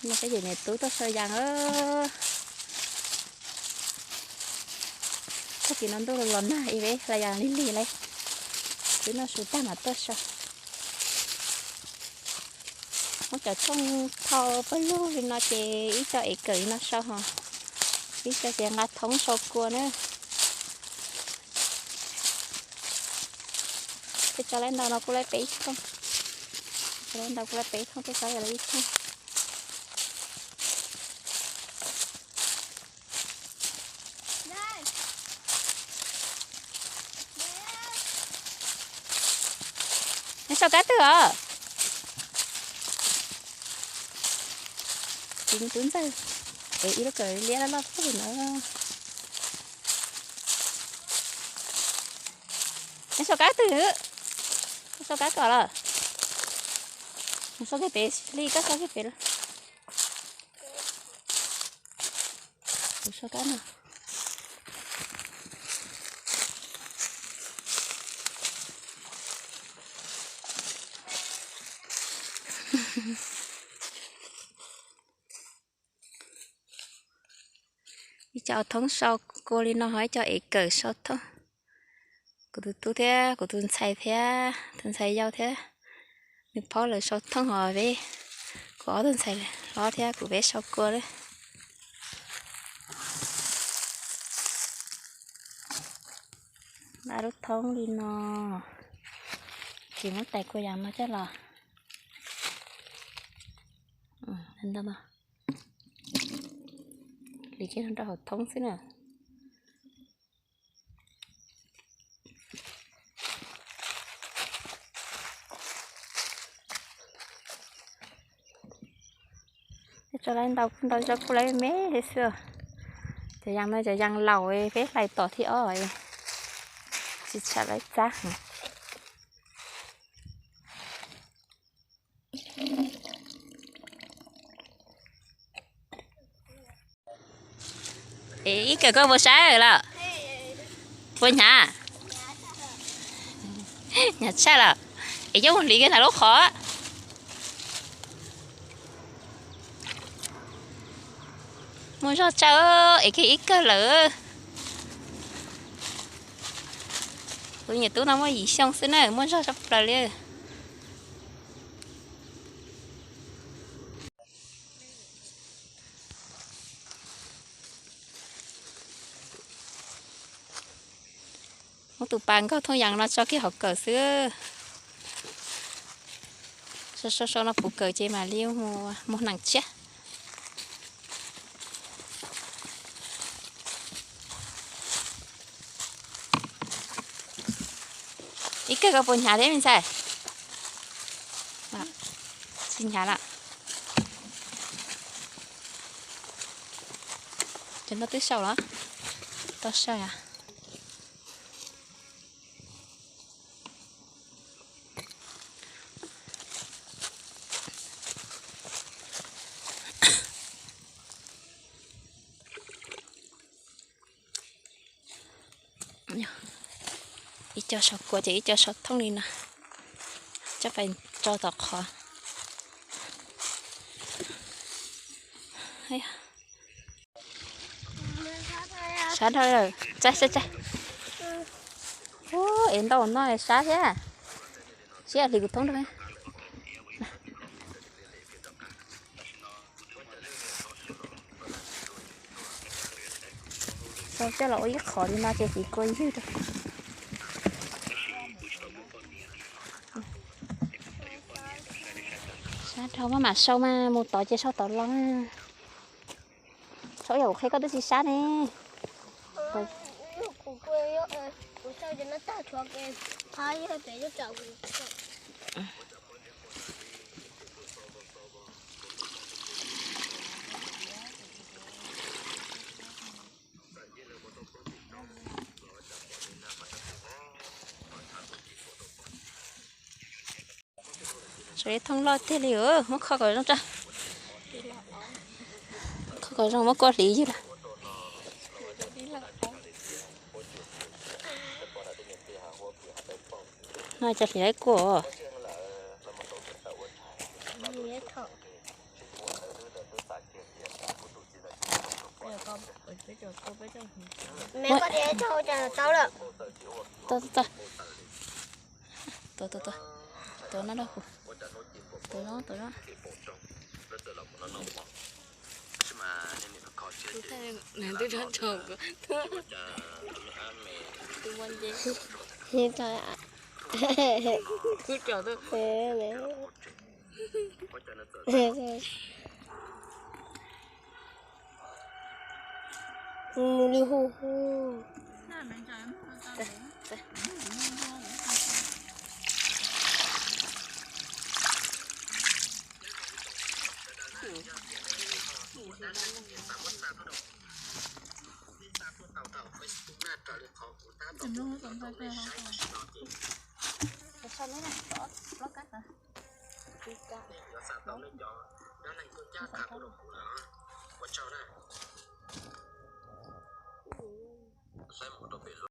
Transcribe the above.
No peb cov niam tub tuaj sau yas. Tag kis no ntuj los nag ib peb hlais yas lig lig li. Twb noj su tag mam tuaj sau. Muab cov thooj thau pawg lug li no ces ib co ev kawm li no sau hos, ib co ces nqa thoob sau kua na. Peb tso laib ntau no kuj laib peb ib thooj. Tso laib ntau kuj laib peb ib thooj, peb tso yog laib ib thooj. Neb sau kab twg os? Txiv tub ntxawg, es ib lub kawm liab loj loj pug na. Neb sau kab twg? Koj sau kab kom los? Mus sau kiag pem li, koj sau kiag pem los. Kuv sau kab no. Ib co thoob sau kua li no ho ib co ev kawm sau thoob. Kuv tus tub thiab kuv tus ntxhais thiab tus ntxhais yau thiab nws phaub lawv sau thoob hos peb, kuv ob tug ntxhais hlob thiab kuv peb sau kua lawm. Nqa lub thoob li no, ces muab tais kua yas no coj los. Hliv kiag rau hauv thoob xwb na. Tso laib ntau ntau tso kuj laib me xwb. Cov yas no cov yas laus peb hlais tom thib ob, tsis tsham laib txab. Ib kawm koj puas sab lawm? Puas hnyav? Hnyav tshaj lawm. Es coj mus hliv kiag ntawm lub qhov. Muaj zog tshaj, es kiag ib kawm lawm. Kuv niam tub no muaj yim xyoo xwb na, muaj zog tshaj plaws li. Muab tus pas nkaug thooj yas no tso kiag hauv kawm xwb. Sau sau sau no puv kawm ces mam li mus nees tshiab. Ib kawm koj puas hnyav thiab me ntxhais? Tsis hnyav lawm. Cov no twb sau los? Tau sau. Ib co sau kua ces ib co sau thooj li no, coj pais tso tom qhov. Sab dhau lawm, tsa tsa tsa. Ub, es ntau no sab thiab. Siab hliv kuv thoob rau. Sau coj los ua ib qho li no ces tiv kua ywg rau. Sab dhau, maj mam sau mas mus tod ces sau tod los. Sau yog kuv qhia koj twb tsis sab ne. Sau ib thooj loj tiag li, muab kho kom zoo tso. Kho kom zoo muab kua hliv ywg lawm. No cov hliv laib kua. Mẹ, koj đi, cháu hỗ trợ cháu lắm. Tau, tau, tau. Tau, tau, tau. Tau no rau kuv. Tau no, tau no. Twb rov tso kuv. Twb muaj nce. Twb tso twb. Mus li hu hu.